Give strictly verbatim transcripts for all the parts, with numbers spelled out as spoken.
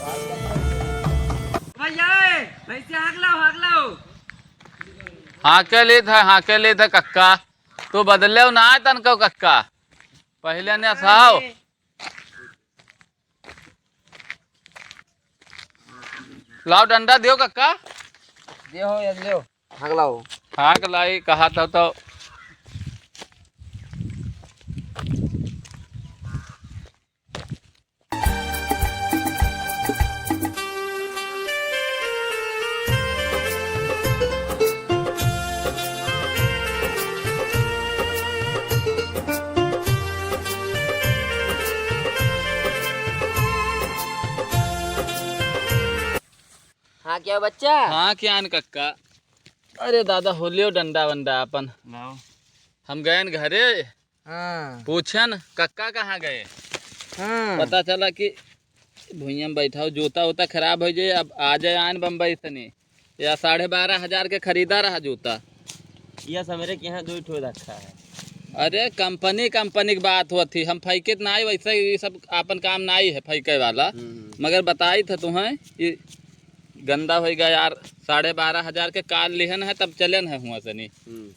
भैया, भैंसिया हाँक लाओ, हाँक लाओ। हाँके लेत है, हाँके लेत है कक्का। तू बदले ना आए तनको कक्का। पहिले ने असाओ। लाओ डंडा दियो कक्का। दियो हो, ये लियो। हाँक लाओ। हाँक लाई, कहा था तो। हाँ, क्या बच्चा? हाँ, क्या आन कक्का? अरे दादा, हो लियो डंडा वंडा अपन। लाओ। हम गयन घरे, हाँ। पूछन, "कक्का कहाँ गए?" हाँ। पता चला कि भुइयां में बैठा हो, जूता उता खराब हो जाए, अब आ जाए आन बम्बई से नहीं। या साढ़े बारह हजार के खरीदा रहा जूता। यस, हमरे के यहाँ दो ठो रखा है। अरे, कंपनी, कंपनी की बात होत थी, हम फैकित नाई, वैसे ये सब आपन काम नाई है फैके वाला। हम्म। मगर बताई था तुम्हें, ये गंदा होइगा यार, साढ़े बारह हजार के काल लिहन है, तब चलन है हुआ सनी। हम्म।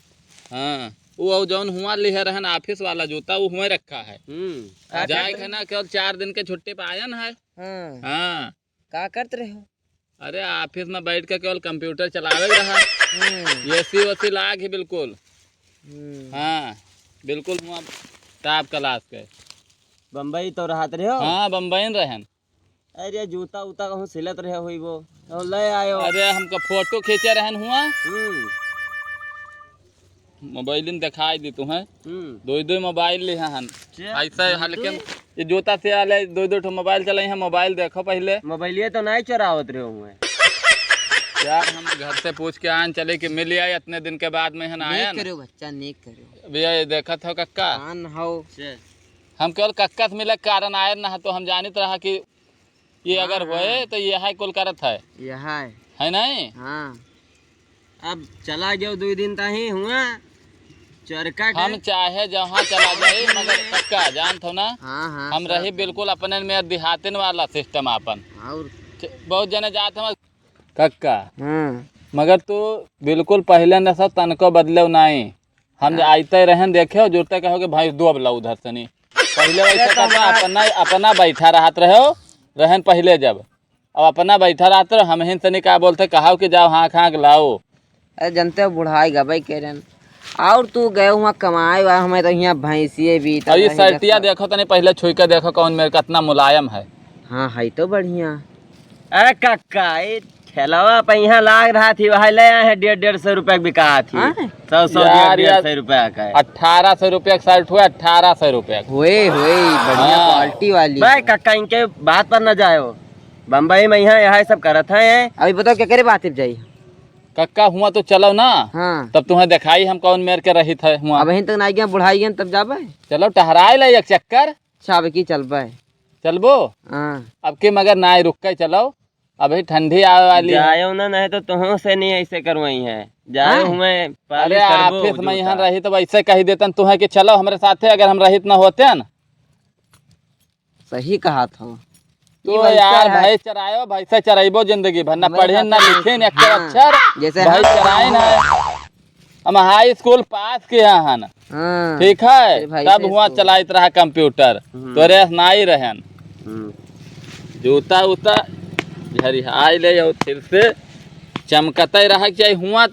हाँ, वो, वो जौन हुआ लिहे रहन ऑफिस वाला जूता, वो हुए रखा है। हम्म। का जाए करत है ना, केवल चार दिन के छुट्टी पे आयन है। हाँ। हाँ। का करत रहे हो? अरे, ऑफिस में बैठ के केवल कंप्यूटर चलावे के रहा। हम्म। एसी वेसी लाग ही बिल्कुल। हम्म। हाँ, बिल्कुल हुआ टॉप क्लास के। बम्बई तो रहत रहे हो? हाँ, बम्बई में रहन। अरे, जूता उता कहूँ सिलत रहे होइबो, तो ले आयो। अरे, हमका फोटो खींचे रहन हुआ। हम्म। मोबाइल में दिखाई दी तुम्हें। हम्म। दो दो मोबाइल ले हन। अच्छा, ऐसे दो हल्के दो? ये जूता से आले दो दो ठो मोबाइल चलाई हैं, मोबाइल देखो पहले। मोबाइलिए तो नहीं चोरावत रहे हुए। यार, हम घर से पूछ के आन चले कि मिल आए, इतने दिन के बाद में हन आया नीक ना। करो बच्चा, नीक करो। भैया, ये देखत हो कक्का? कान हो। अच्छा। हम केवल कक्का से मिले के कारण आए ना, तो हम जानित रहा कि ये हाँ, अगर होए हाँ। तो ये है कुल करत है। ये है। है नहीं? हाँ। अब चला जाओ दो दिन ताही हुआ चरका के। हम चाहे जहाँ चला जाए, मगर कक्का जानत हो ना, हाँ, हाँ, हम सब रही बिल्कुल अपने में देहातिन वाला सिस्टम आपन। और च-, बहुत जने जात हम कक्का। हाँ। मगर तू बिल्कुल पहले न सब तनको बदले नहीं। हम हाँ। आइते रहन देखे, जुड़ते कहो कि भाई दो अब लाओ उधर से नहीं। पहले वैसे ये तो करता, हमारा अपना, अपना बैठा रहत रहो, रहन पहले जब। अब अपना बैठा रहत रहो, हम हिन से नहीं का बोलते, कहाओ कि जाओ हाँक हाँक लाओ। अरे जनते हो, बुढ़ाई गबई करेन। और तू गए हुआ कमाए हुआ, हमें तो यहाँ भैंसिए भी और ये इधर सर्टिया देखो। देखो तनी, पहले छुई के देखो कौन मेरे कितना मुलायम है। हाँ, है तो बढ़िया। अरे कक्का, ये ठेलवा पे यहाँ लाग रहा थी, वहाँ ले आए हैं डेढ़, डेढ़ सौ रुपया के बिका थी। हाँ? सौ, सौ, यार, डेढ़, डेढ़ यार, सौ रुपया का है। अठारह सौ रुपया का शर्ट हुआ, अठारह सौ रुपया का। होए, होए, बढ़िया हाँ। क्वालिटी वाली। भाई कक्का, इनके बात पर न जाओ। बम्बई में यहाँ, यहाँ सब करत हैं। अभी बताओ, क्या करे बात पे जाई? कक्का हुआ तो चलो ना। हाँ। तब तुम्हें दिखाई हम कौन मेर के रहित है हुआ। अब यहीं तक ना गया, बुढ़ाई गया, तब जाबे। चलो टहराए ले एक चक्कर। अच्छा, अब की चलबे। चलबो? हाँ। अब के मगर नाई रुक के चलो, अभी ठंडी आवे वाली है। जायो ना, नहीं तो तुहों से नहीं ऐसे करवाई है। जायो हाँ? हुए पालिश अरे करबो ऑफिस में जूता। यहाँ रही तो वैसे कही देतन तुहें कि चलो हमरे साथे, अगर हम रहित न होते न। सही कहा था। तो ई वैसा यार है। भाई चरायो, भाई से चराइबो जिंदगी भर, ना हमें पढ़े, साथे ना नहीं। लिखे, ना एक हाँ। अक्षर, जैसे भाई हम चराए ना। हम हाई स्कूल पास किया हन। हाँ। ठीक है, तेरे भाई तब से हुआ इसको चलाइत रहा कंप्यूटर, हम्म। तोरे नाई रहन। हम्म। जूता उता झरिहाई ले और फिर से चमकते रहा के चाही हुआ,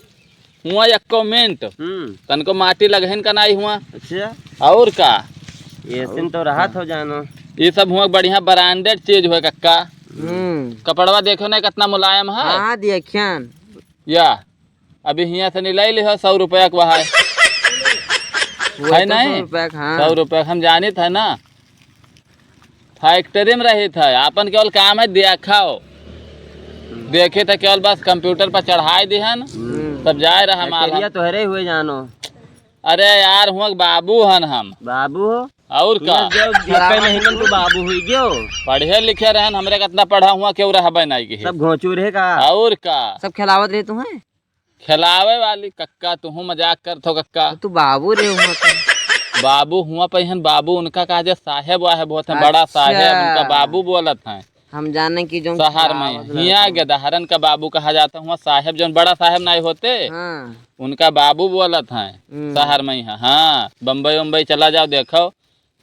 हुआ एक मिनट। हम्म। तनको माटी लगहिन का नाई हुआ। अच्छा। और का? ये सिन तो राहत हो जानो। ये सब हुआ बढ़िया ब्रांडेड चीज हुआ कक्का। हम्म। कपड़वा देखो ना कितना मुलायम है। हाँ, देखियन। या, अभी हियाँ से नहीं ले लिहो सौ रुपया के वहाँ। वो है तो नहीं? सौ रुपया के, हाँ। सौ रुपया के हम जानित है ना, फैक्ट्री में रहित है, आपन केवल काम है देखाओ। देखे तो केवल बस कंप्यूटर पर चढ़ाई दिहन, हम्म। तब जाए रहा माल फैक्ट्रिया हम। तोहरे हुए जानो। अरे यार, हुआ के बाबू हन हम। बाबू हो? और का? जब एक महीने में तो बाबू हुई गयो। पढ़े लिखे रहन, हमरे कितना पढ़ा हुआ केहू रहबे नहीं की। सब घोंचू रहे का? और का? सब खिलावत रहे तुम्हें? खिलावे वाली कक्का, तुहू मजाक करत हो कक्का। तो तू बाबू रे हुआ का? बाबू हुआ पे हन, बाबू उनका कहा जाए साहेब वाहेब होत हैं, बड़ा अच्छा। साहेब, उनका बाबू बोलत हैं। हम जाने कि जौन शहर में खिलावत हियाँ रहत हूँ। गदहरन का बाबू कहा जाता हुआ साहेब, जौन बड़ा साहेब नाई होते, हाँ। उनका बाबू बोलत हैं। हम्म। शहर में ही है, हाँ, बम्बई उम्बई चला जाओ, देखो,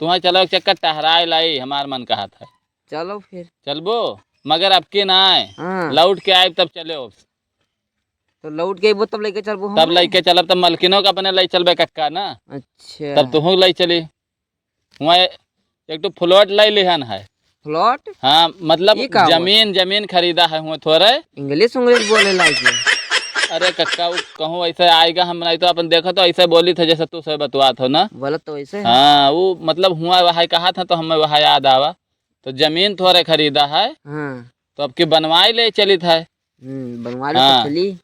तुम्हें चलो एक चक्कर टहराए लाई, हमार मन कहत है। चलो फिर। चलबो, मगर अब के ना आए, हाँ। लौट के आए तब चले। तो लौट के अइबो तब लइके चलबो हम। तब लइके चलब, तब मलकिनो का अपने लइ चलबे कक्का ना। अच्छा। तब तुहूँ लइ चली। हुआँ एक ठो plot लइ लिहन है। Plot? हाँ, मतलब ई का हुआ? जमीन, जमीन खरीदा है हुआँ थोरे। English उंग्लिश बोले लागे। अरे कक्का, उ कहूँ ऐसे आएगा हम नहीं तो अपन देखो तो ऐसे बोली थे जैसे तू से बतुआत हो ना। बोलत तो वैसे है। हाँ, वो मतलब हुआँ वहाँ कहा था तो हमें वहाँ याद आवा। तो जमीन थोरे खरीदा है। हाँ। तो अब की बनवाई ले चलित है। हम्म, बनवा ले हाँ। तो चली।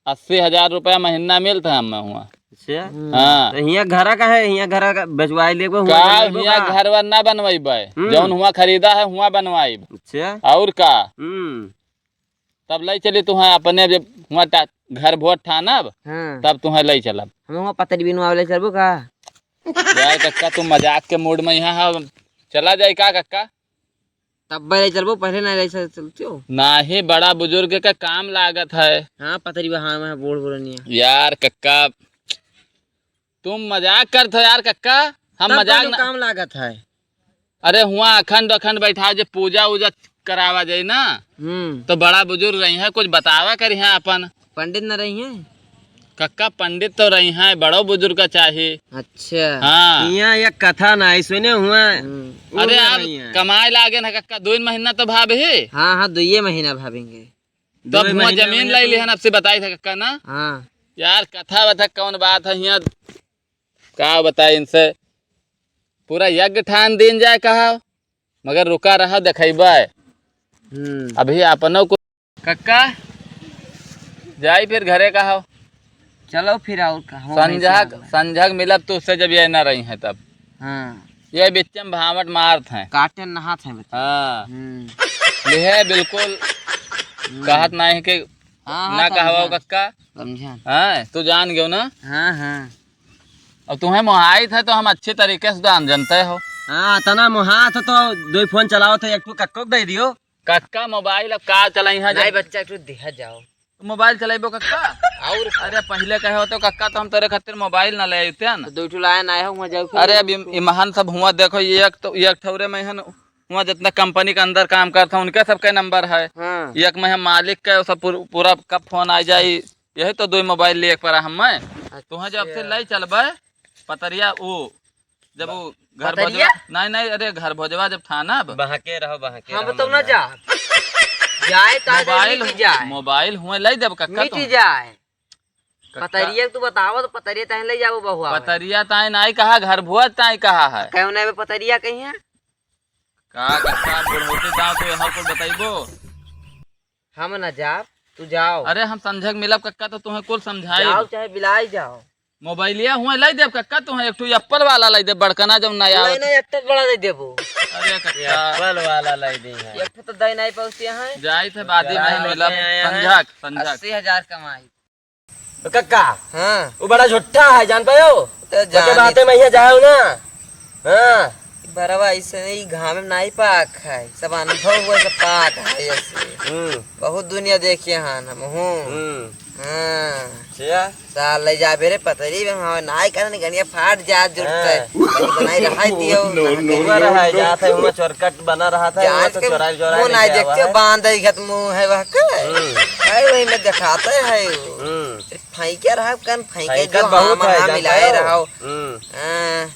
अस्सी हजार रुपया महीना मिलत है हमें हुआँ। अच्छा। हम्म। हाँ। तो हियाँ घरा का है, हियाँ घरा का बेचवाई लेबो, हुआँ का बनवाइबो हियाँ का? घर वर ना बनवाइबे। हम्म। जौन हुआँ खरीदा है, हुआँ बनवाइब। अच्छा। और का? हम्म। तब लइ चली तुहें अपने, जब हुआँ टा-, घर भोज ठानब, हाँ। तब तुहें लइ चलब। हम हुआँ पतरी बिनवावे लइ चलबो का? यार कक्का, तुम मजाक के mood में यहाँ हो, चला जाए का कक्का? तब भाई ले चलबो, पहले ना ले चल, चलतियो। नाही, बड़ा बुजुर्ग का काम लागत है। हाँ, पतरी बहान में है, बूढ़ बुढ़निया। यार कक्का, तुम मजाक करत हो यार कक्का, हम तब मजाक कहलू ना काम लागत है। अरे हुआँ अखंड अखंड बैठा जे पूजा उजा करावा जाई ना, हम्म। तो बड़ा बुजुर्ग रही हैं, कुछ बतावा करी हैं अपन। पंडित न रही हैं? कक्का पंडित तो रही हैं, बड़ो बुजुर्ग का चाही। अच्छा। हाँ। हियाँ एक कथा ना आई सुने हुआँ। हम्म। वो अरे ना आप रही हैं। कमाए लागे ना कक्का, दो महीना तो भाभी। हाँ, हाँ, दो ये महीना भाभेंगे। तो अब दो हुआँ महीना जमीन में लाई तो लिहन, आपसे बताई था कक्का ना। हाँ। यार कथा वथा कौन बात है हियाँ, का बताई इनसे, पूरा यज्ञ ठान दीन जाए कहा, मगर रुका रहा देखैबा। हम्म। अभी अपनो को कक्का, जाई फिर घरे का हो। चलो फिर और का, हम संझक, ऐसे आ गए। संझक मिलब तो उससे जब ये ना रही हैं तब। हाँ। ये बिच्चम भावट मारत हैं। काटे नहात हैं बच्चे। हाँ। हम्म। लिहे बिल्कुल हम्म। कहत नहीं कि हाँ, हाँ, ना कहवाओ समझा। कक्का। समझा। हाँ, तू जान गयो ना? हाँ, हाँ। अब तुम्हें मोहाइत है तो हम अच्छे तरीके से जान जानते हो। हाँ, तना मोहात हो तो दो फोन चलाओ तो एक ठो कक्को को दे दियो। कक्का मोबाइल अब का चलाई है नहीं जब बच्चा, एक ठो दिहा जाओ। मोबाइल चलाइबो कक्का? और का? अरे पहले कहे हो तो कक्का तो हम तोरे खातिर मोबाइल ना ले आते हैं ना। तो दो ठो लायन आया हुआ जाओ फिर। अरे अब इम-, इमहन सब हुआ देखो, ये एक तो, ये एक ठौरे में हन, हुआ जितना कंपनी के अंदर काम करता उनके सबके नंबर है। हाँ। एक में हम मालिक के सब पूर-, पूरा कब फोन आ जाई, यही तो दो मोबाइल लिए एक पर हम मैं। तुहें जब से अच्छा। ले चलबे पतरिया वो जब वो घर पतरिया? भोजवा, नहीं, नहीं, अरे घर भोजवा जब ठानब। बहके रहो, बहके हम रहो, तो ना मम्मी। जा। जाए तारे मोबाइल, मिट जाए। मोबाइल हुए ले देब कक्का मिट तुम। जाए। कक्का। पतरिया तू बतावो तो पतरिया ताहे ले जाबो बहुआ। पतरिया ताए नाई कहा, घर भोज ताए कहा है। कहूँ नहीं बे पतरिया कहीं है? का कक्का बुढ़ौती दाव तो यहाँ कुल बताइबो। हम ना जाब, तू जाओ। अरे हम संझक मिलब कक्का तो तुम्हें कुल समझाई। जाओ चाहे बिलाई जाओ। मोबाइलिया हुआ लाई देब कक्का, तुहें एक ठो एप्पल वाला लाई देब, बड़कना जौन नया नहीं, आवत। नहीं, एप्पल वाला दे देबो। अरे कक्का। एप्पल वाला लाई दी है। एक ठो तो दे नहीं पहुँचे हैं। जाई थे बादी में मिलब, हैं, हैं। संझक, संझक। अस्सी हजार कमाई। तो कक्का। हाँ। वो बड़ा झूठा है, जान पायो? तो बके जाने बातें में यहाँ जाओ ना। हाँ। बरवा ऐसे नहीं, घाम में नहीं पाक है, सब अनुभव हुआ, सब पाक है ऐसे। हम्म। बहुत दुनिया देखिए हन हम, हूँ। हम्म। हाँ। अच्छा। साल ले जाबे रे पतरी में, हमारे नाई करन गनिया फाट जात जुड़ते। हाँ। कहीं बनाई रहाई दियो। No, no, हुआ no, रहा है, no। जात है, हुआ चोरकट बना रहा था, जात हुआ तो के चोराई, चोराई मुँह लेके नाई आवा देखते, है। बांध ही खत मुँह है वह के। हम्म। है वही में दिखाते है वो। हम्म। फेंके रहा कन, फेंके फेंकत जो बहुत हाँ है, मना जानता मिलाए हो? रहो। हम्म। हाँ।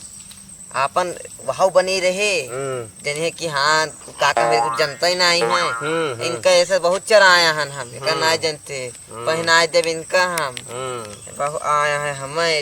आपन वहाव बनी रहे। हम्म। जनिए कि हाँ, काका मेरे को जनता ही नहीं है। हम्म, हम्म। इनका ऐसे बहुत चराया हन हम, एकर हम्म। ना जनते। हम्म। पहनाए देब इनका हम। हम्म। बहु आया है हमें।